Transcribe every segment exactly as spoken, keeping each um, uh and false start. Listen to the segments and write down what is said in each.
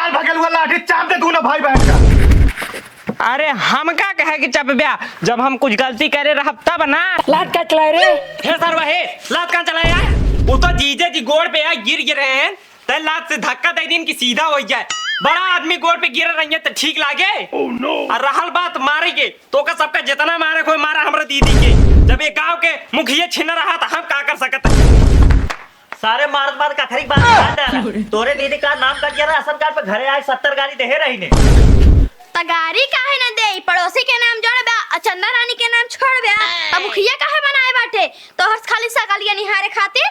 लाल भगेलुआ लाठी चाप दे तू ना भाई बहन का। अरे हमका कहे कि चपब्या, जब हम कुछ गलती करे रहब तब ना। लात का चलाए रे? हे सरवा हे, लात का चलाए यार? वो तो जीजे जी गोड़ पे यार गिर गिरे हैं, तै लात से धक्का दे दिन कि सीधा हो जाए। बड़ा आदमी गोड़ पे गिरे रहिए तो ठीक लागे। Oh no! और रहल बात मारे के, तो का सबका जितना मारे कोई मारा हमरा दीदी के। जब ये गांव के मुखिया छिन रहा तो हम का कर सकत हैं? सारे मारत मारत कखरी के बात काट डाला। तोरे दीदी का नाम कट गया ना, राशन कार्ड पे घरे आए सत्तर गाड़ी देहे रही ने। त गाड़ी काहे न दे? पड़ोसी के नाम जोड़ ब्या, आ चंदा रानी के नाम छोड़ ब्या। त मुखिया काहे बनाए बाटे? तोहर खाली सकलिया निहारे खातिर?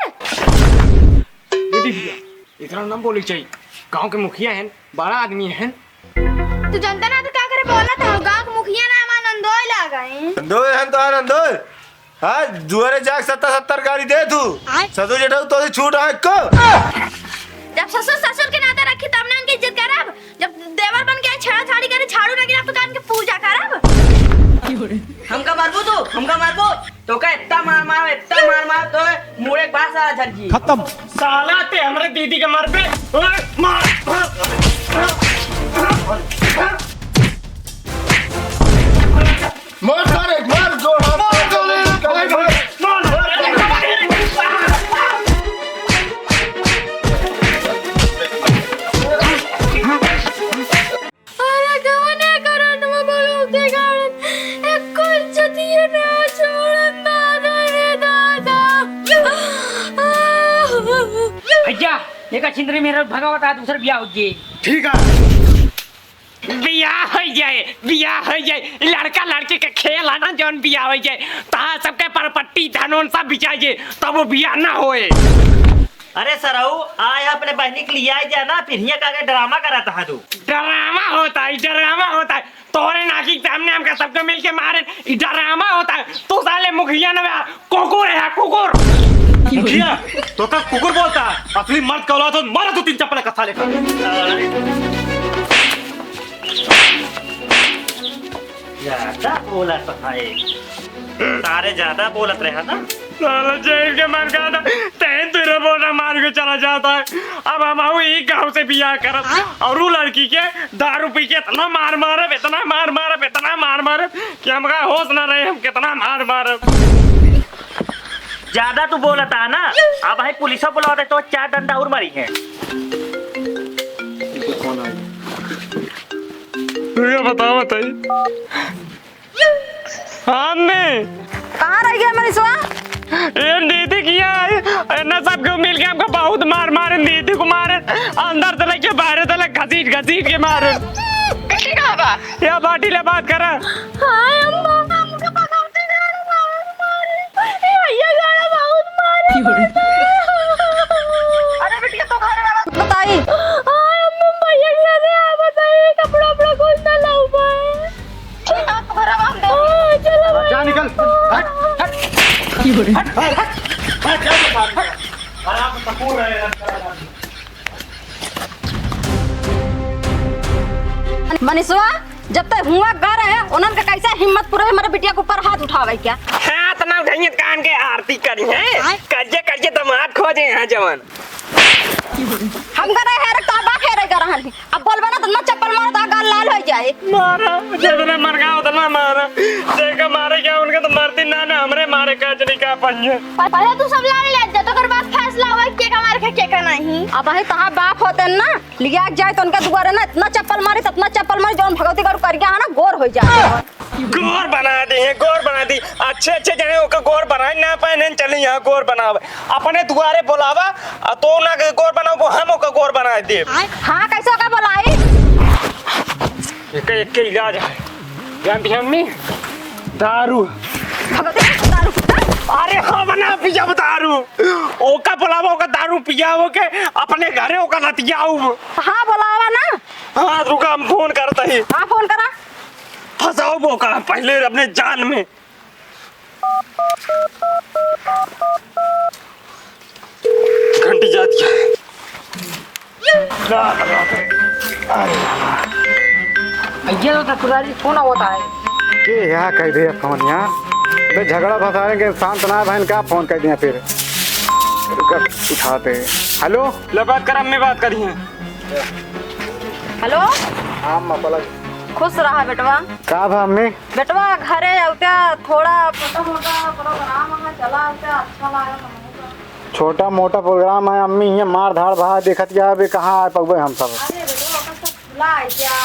दीदी भैया, इतना न बोले चाहिए। गांव के मुखिया हैं, बड़ा आदमी हैं। तू जनता ना तो का करे बोलत हो? गांव के मुखिया ना हमार नंदोय लागे। नंदोय हैं तो नंदोय। हाँ, दुआरे जाके सत्ता सत्तर गाड़ी दे तू। आय। ससुर जेठा तो से छूट है को। जब ससुर ससुर के नाते रखी तब ना उनकी इज्जत करब। जब देवर बन के छेड़ा छाड़ी करे झाड़ू ना गिरा तो का उनके पूजा करब। हमका मारबो तू, हमका मारबो। तो का इतना मार मार, इतना मार मार तो मुड़े के बाहर साला झड़ जी। खत्म। साला ते हमरे दीदी के मार बे। ओए, मार। मार सारे, मार जोर हाथ मार सारे, मार, मार। अरे कौने करन में बोलते गाड़न, एको इज्जतिये ना छोड़न दादा रे दादा। भैया, एका छिंदरी मेरा भगावत है, दूसर बियाह हो जे। ठीक है। बियाह हो जाए, बियाह हो जाए, लड़का लड़की के खेल है ना, जौन बियाह हो जाए, तहाँ सबके परपट्टी धनोन सब बिचाए, तब वो बियाह ना होए। अरे सरऊ, आय अपने बहिनी के लियाए जा ना, फिर हियाँ का के ड्रामा करत हा तू। ड्रामा होता है, ड्रामा होता है। तोहरे नाकी के सामने हमका सबके मिल के मारे, ई ड्रामा होता है। तू साले मुखिया ना बा, कुकुर है, कुकुर। मुखिया, तो का कुकुर बोलता है? असली मर्द का औलाद हो, मारो दो तीन चप्पल का साले का। ज्यादा बोलत है। सारे ज्यादा बोलत रहे ना। साला जेल के मार खाता, तैन तेरा बोला मार के चला जाता है। अब हम आऊ एक गाँव से बियाह करब और उ लड़की के दारू पी के इतना मार मारब, इतना मार मारब, इतना मार मारब कि हमका होश ना रहे, हम कितना मार मारब। ज्यादा तू बोलता है ना, अब भाई पुलिस बुला दे तो चार डंडा और मारी है। तू ये बताओ, बताई। हाँ, अम्मी। कहाँ रह गया मनीषवा? ए, दीदी किया है। ए, ना सब क्यों मिल के हमको बहुत मार मारे, दीदी को मारे। अंदर से लेके बाहर तक घसीट घसीट के मारे। बेटी कहाँ बा? या बाटी ले बात करा। हाय अम्मा, हमको पकड़ते गाड़ी बहुत मारे। ए, भैया गाड़ी बहुत मारे। अरे बिटिया, तो घर वाला बताई। हाय अम्मा, भैया के साथे आ बताई, कपड़ा उपड़ा कुछ ना लाऊ पाए। ओ, चलो भाई। जा निकल। हट, हट। हट, हट, हट, हट, जा निकल। मनीषवा, जब तक हुआ गा रहे, उन्हन का कैसे हिम्मत पूरे हमारे बिटिया के ऊपर हाथ उठावे क्या? हाथ ना उठाइए, कान के आरती करी है। आय। करिए, करिए दमाद खोजे हैं जवन। हमका नहीं हेरे, तो बा हेरे का रहन है। अब बोलबा ना, तो ना चप्पल मारो, तो गाल लाल हो जाए। मारा, जितना मन का उतना मारा। जेका मारे क्या, उनके तो मरती ना, ना हमरे मारे का जनी का पंजे। प-, पहले तू सब लाड़ ले जा, तो ओकर बाद फैसला होई, के का मारे के, के का नहीं। अब भाई तहार बाप होते ना, लिया के जाए तो उनके दुआरे ना इतना चप्पल मारी, इतना चप्पल मारी, जौन भगवती करू कर गया है ना, गोर हो जाए। गोर बना दी है, गोर बना दी। अच्छे अच्छे जने ओके गोर बनाए ना पाए, नहीं चली यहाँ गोर बनावे। अपने दुआरे बोलावा, आ तो ना के गोर बनाओ, हम ओके गोर बना दे। हाँ, कैसे ओके बोलाई? एक, एक के इलाज है। जानती है अम्मी? दारू। भगवती, दारू। अरे हाँ, बना पिया दारू। ओका बोलावा, ओका दारू पियाओ के, अपने घरे ओका लतियाओ। हाँ, बोलावा ना। हाँ, रुका, हम फोन करता ही। हाँ, फोन करा। फंसाओ वो का पहले अपने जाल में। घंटी जाती है। ये तो ससुराली फोन होता है। के यहाँ कह दे फोन यहाँ? बे झगड़ा फंसाने के शांत ना है भाई, इनका फोन कर दिया फिर। रुका, उठाते हैं। हेलो? ले बात कर, अम्मी बात करी हैं। हेलो। हाँ, अम्मा, बोला। खुश रहा बेटवा। का भा अम्मी? बेटवा, घरे आवत्या थोड़ा छोटा मोटा प्रोग्राम है, चला आवत्या, अच्छा लागत हमहू का। छोटा मोटा प्रोग्राम है अम्मी, हियाँ मार धाड़ भा, देखत या बे कहाँ आ पउबे हम सब। अरे बेटवा, ओकर सब भुला जा,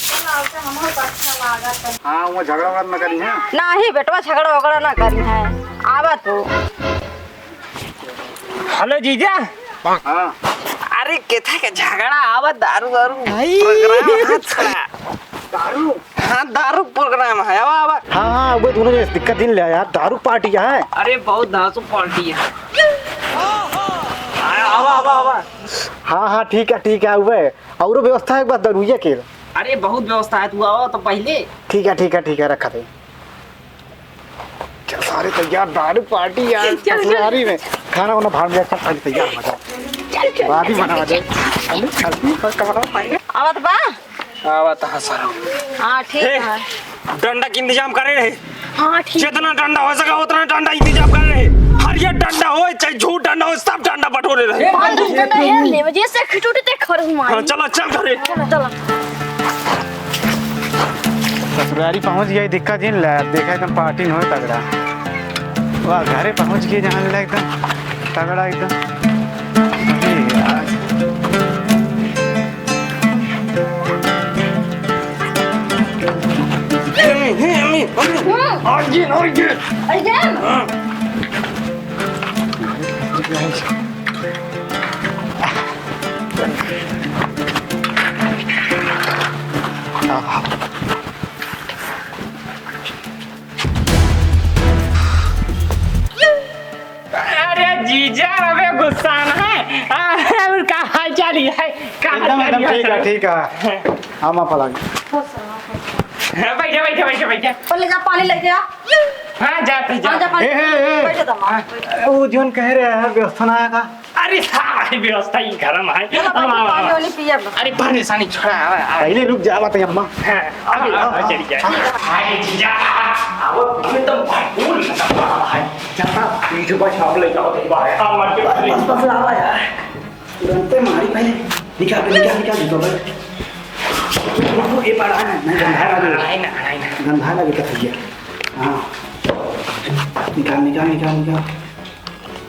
चला आवत्या, हमहू का अच्छा लागत है। हाँ, वो झगड़ा वगड़ा न करी है। नाही बेटवा, झगड़ा वगड़ा न करी है, आवा तू। हेलो जीजा। हाँ। अरे केथा के झगड़ा आवा, दारू दारू प्रोग्राम है थोड़ा। दारू? हाँ, दारू प्रोग्राम है, आवा, आवा। हाँ, हाँ, वो दोनों ने दिक्कत दिन ले यार, दारू पार्टी है। अरे बहुत धांसू पार्टी है। हाँ, आवा, आवा, आवा। हाँ, हाँ, ठीक है, ठीक है, आवे। औरो व्यवस्था है, बस दारुइया के। अरे बहुत व्यवस्था है, तू आवा तो पहले। ठीक है, ठीक है, ठीक है, रखा थे। चल सारे तैयार, दारू पार्टी यार, चल, चल, चल। ससुरारी में खाना वाना भाड़ में, चल सारे तैयार हो जा। चल, चल, बाद ही चल, बना चल, दे। चल। अरे, जल्दी बस, कमरा पाएंगे। आवत बा? आवत है सर। हाँ, ठीक हे, है। डंडा के इंतजाम करे रहे। हाँ, ठीक। जितना डंडा हो सका, उतना डंडा इंतजाम करे रहे। हरियर डंडा हो, चाहे झूठ डंडा हो, सब डंडा बटोरे रहे। ए, बंदूक डंडा है, ले, जैसे खिटूटी ते खरस मारी। हाँ, चला, चल घरे। चला, चला। ससुरारी पहुँच गई, दिक्कत जिन ला, देखा एकदम पार्टी न होए तगड़ा। वाह, घरे पहुँच गए जहाँ ला एकदम तगड़ा एकदम। अरे यार। ए, ए, अम्मी, अम्मी। हाँ। अर्जुन, अर्जुन। अर्जुन। हाँ। अरे जीजा, अबे गुस्सा न है। अरे, और का हाल चाल है? का हाल एकदम, चाल एकदम है? ठीक है, ठीक है। हम आप अलग। हाँ, बैठे, बैठे, बैठे, बैठे। पहले जा पानी लेके आ। हाँ, जाते, हाँ, जा जाते। पानी। ए, ए, ए। बैठे तो माँ, बैठे। वो जोन कह रहे हैं, व्यवस्था ना आएगा। अरे, सारी व्यवस्था ही घर में है। चलो, अब, अब, पानी अब। वानी पिए अब। अरे, परेशानी छोड़ा, अब, अब। पहले रुक जा, बात है, अम्मा। हाँ, अब, अब, अब, चली जाए। अरे, जीजा, अब, अब, तो भरपूर लगा है। ज्यादा पीछे पाछे आप ले जाओ, तो बाहर, अब मर के बस, बस, बस, आवा यार। तुरंते मारी पहले। निकाल, निकाल, निकाल, निकाल, निकाल। रुक, रुक, ये पार आ ना, नहीं, गंधा लगे। नहीं, नहीं, नहीं। गंधा लगे तो भैया। हाँ। निकाल, निकाल, निकाल, निकाल।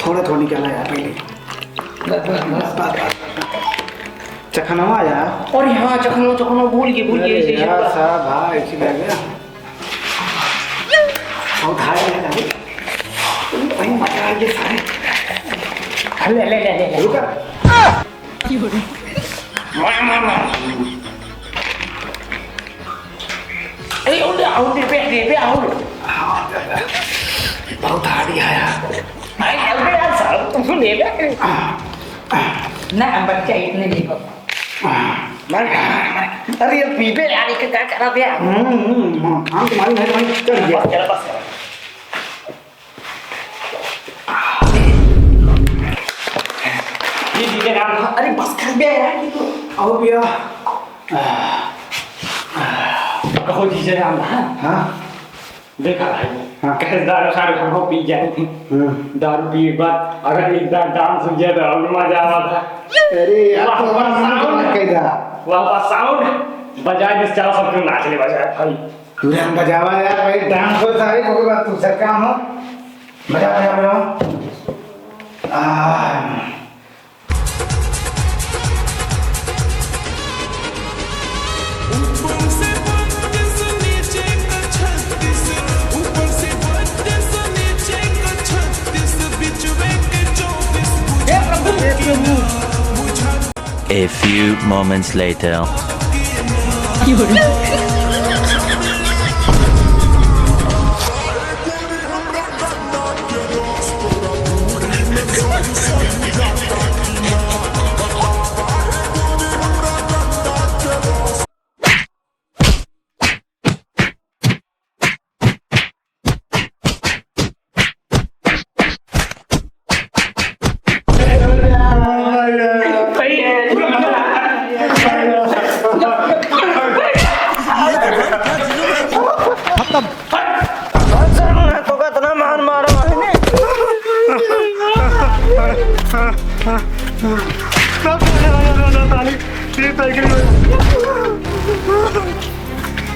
थोड़ा, थोड़ा निकाला यार पहले। बस, बस, बस। बस, बस, बस, बस। चखनवा यार। अरे हाँ, चखनवा, चखनवा, भूल गए, भूल गए, अरे ऐसे, ऐसे यार, बस। साहब, हाँ, ऐसे लग गया। बहुत हाय है, अरे। भाई, मजा आ गया सारे। ले, ले, ले, ले, ले। रुका। अरे, उठ, उठ, बे, बे, बे, उठ। हाँ, बहुत हार्ड है यार। अरे, अबे यार, साहब, तुम ले ले। ना, बच्चा इतने नहीं पापा। अरे यार, पीबे यार, एक क्या करा बे यार? हम्म, हम्म, हाँ, काम तुम्हारी नहीं, तुम्हारी चल गया। बस कर, बस कर। ये जीजा राम, अरे बस कर बे यार, ये तो। आओ भैया। कहो जीजा राम, हाँ? हाँ? देखा भाई, हाँ। कहे दारू सारू हम पी जाए थे। हाँ। दारू पिए के बाद अगर एक बार डांस हो जाए तो और मजा आवा था। अरे यार, वाह, तो वाह, हमारा मन को sound। मत कह दा। वाह, वाह, sound बजाए, जिस चारों सब क्यों नाच ले बजाए भाई। तुरंत बजावा यार भाई, डांस हो सारे, ओके बाद तू सब काम हो। बजा, बजा, बजा। आ। ऊपर से बत्तीस, नीचे का छत्तीस, ऊपर से बत्तीस, नीचे का छत्तीस, बिचवे के चौबीस बुझा। A few moments later. खत्म।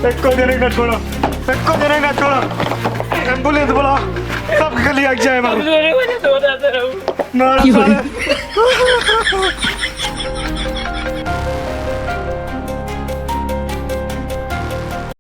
एको जने ना छोड़ो, एको जने ना छोड़ो। एम्बुलेंस बुलाओ, सब गली आग जाए मारो। मारो साले।